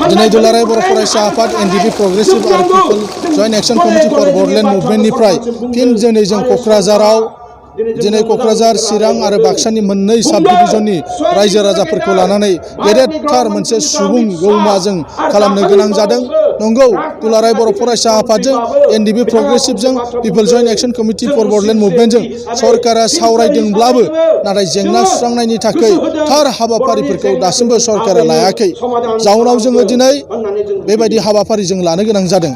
दिनै दुलाराय बर' फरायसा आफाद एनडिपि प्रग्रेसिभ आरो people joint action committee for Bodoland मुभमेन्टनिफ्राय फिन दिनै जों क'क्राझाराव दिनै क'क्राझार चिरां आरो बाक्सानि मोननै साब डिभिजननि रायजो राजाफोरखौ लानानै गेदेरथार मोनसे सुबुं गौमा जों खालामनो गोनां जादों। नंगौ, दुलाराय बर' फरायसा आफादजों एनडिपि प्रग्रेसिभजों people joint action committee for Bodoland मुभमेन्टजों सरकारा सावरायदोंब्लाबो नाथाय जेंना सुस्रांनायनि थाखाय थार हाबाफारिफोरखौ दासिमबो सरकारा लायाखै। जाउनाव जोङो दिनै बेबायदि हाबाफारि जों लानो गोनां जादों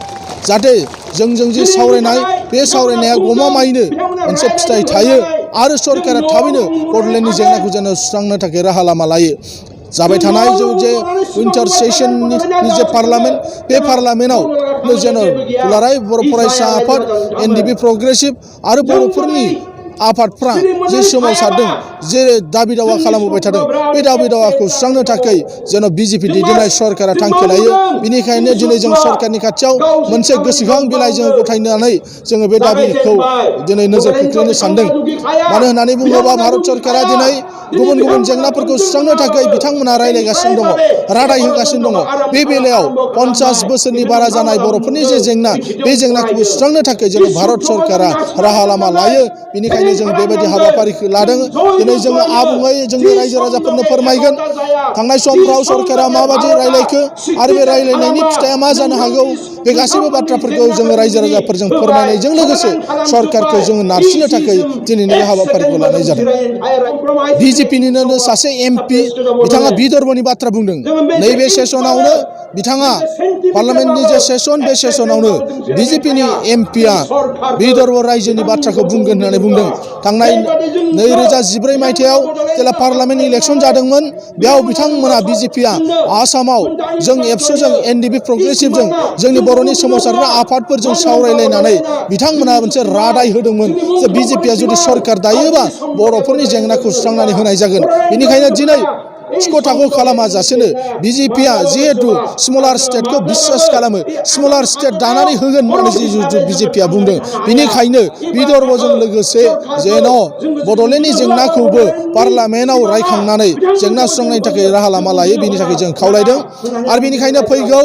जाहाथे जोंजों जि सावरायनाय बे सावरायनाया गमामायैनो मोनसे फिथाइ थायो आरो सरकारा थाबैनो बड'लेण्डनि जेंनाखौ जेन सुस्रांनो थाखाय राहा लामा लायो। जाबाय थानाय जों जे विन्टार सेसननि जे पार्लामेन्ट बे पार्लामेन्टआव जेन दुलाराय बर' फरायसा आफाद एनडिपि प्रग्रेसिभ आरो बर'फोरनि आफादफ्रा जे सोमावसारदों जे दाबि दावा खालामबोबाय थादों बे दाबि दावाखौ सुस्रांनो थाखाय जेन बिजेपि दैदेननाय सरकारा थांखि लायो। बेनिखायनो दिनै जों सरकारनि खाथियाव मोनसे गोसोखां बिलाइ जों गथायनानै जोङो बे दाबिखौ दिनै नोजोर खोख्लैनो सानदों। मानो होननानै बुङोबा भारत सरकारा दिनै गुबुन गुबुन जेंनाफोरखौ सुस्रांनो थाखाय बिथांमोना रायज्लायगासिनो दङ, रादाय होगासिनो दङ। बे बेलायाव 50 बोसोरनि बारा जानाय बर'फोरनि जे जेंना बे जेंनाखौबो सुस्रांनो थाखाय जों भारत सरकारा राहा लामा लायो। बेनिखायनो जों बेबायदि हाबाफारिखौ लादों। दिनै जोङो आबुङै जोंनि रायजो राजाफोरनो फोरमायगोन थांनाय समफ्राव सरकारा माबायदि रायलायखो आरो बे रायलायनायनि फिथाइया मा जानो हागौ। बे गासैबो बाथ्राफोरखौ जोङो रायजो राजाफोरजों फोरमायनायजों लोगोसे सरकारखौ जोङो नारसिननो थाखाय दिनैनि बे हाबाफारिखौ लानाय जादों। बिजेपिनिनो सासे एमपि बिथाङा बिदर्भनि बाथ्रा बुंदों। नैबे सेसनावनो बिथाङा पार्लामेन्टनि जे सेसन बे सेसनावनो बिजेपिनि एमपिआ बिदर्भ रायजोनि बाथ्राखौ बुंगोन होननानै बुंदों। थांनाय 2014 मायथाइयाव जेला पार्लामेन्ट इलेक्सन जादोंमोन बेयाव बिथांमोना बिजेपिआ आसामाव जों एबसुजों एनडिपि प्रग्रेसिभजों जोंनि बर'नि सोमावसारग्रा आफादफोरजों सावरायलायनानै बिथांमोना मोनसे रादाय होदोंमोन जे बिजेपिआ जुदि सरकार दायोबा बर'फोरनि जेंनाखौ सुस्रांनानै होनाय जागोन। बेनिखायनो दिनै थिख' थाख' खालामाजासेनो बिजेपिआ जिहेतु स्मलार स्टेटखौ बिसास खालामो, स्मलार स्टेट दानानै होगोन होननानै जिहेतु बिजेपिआ बुंदों। बेनिखायनो बिदर्भजों लोगोसे जेन' बड'लेण्डनि जेंनाखौबो पार्लामेन्टआव रायखांनानै जेंना सुस्रांनायनि थाखाय राहा लामा लायो बेनि थाखाय जों खावलायदों। आरो बेनिखायनो फैगौ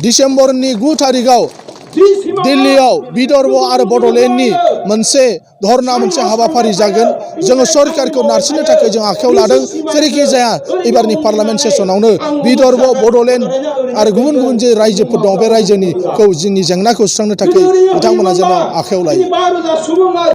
डिसेम्बरनि 9 थारिखआव दिल्लीयाव बिदर्भ आरो बड'लेण्डनि मोनसे धरना मोनसे हाबाफारि जागोन। जोङो सरकारखौ नारसिननो थाखाय जों आखायाव लादों। जेरैखि जाया एबारनि पार्लामेन्ट सेसनावनो बिदर्भ, बड'लेण्ड आरो गुबुन गुबुन जे रायजोफोर दं बे रायजोनिखौ जोंनि जेंनाखौ सुस्रांनो थाखाय बिथांमोना जेन' आखायाव लायो।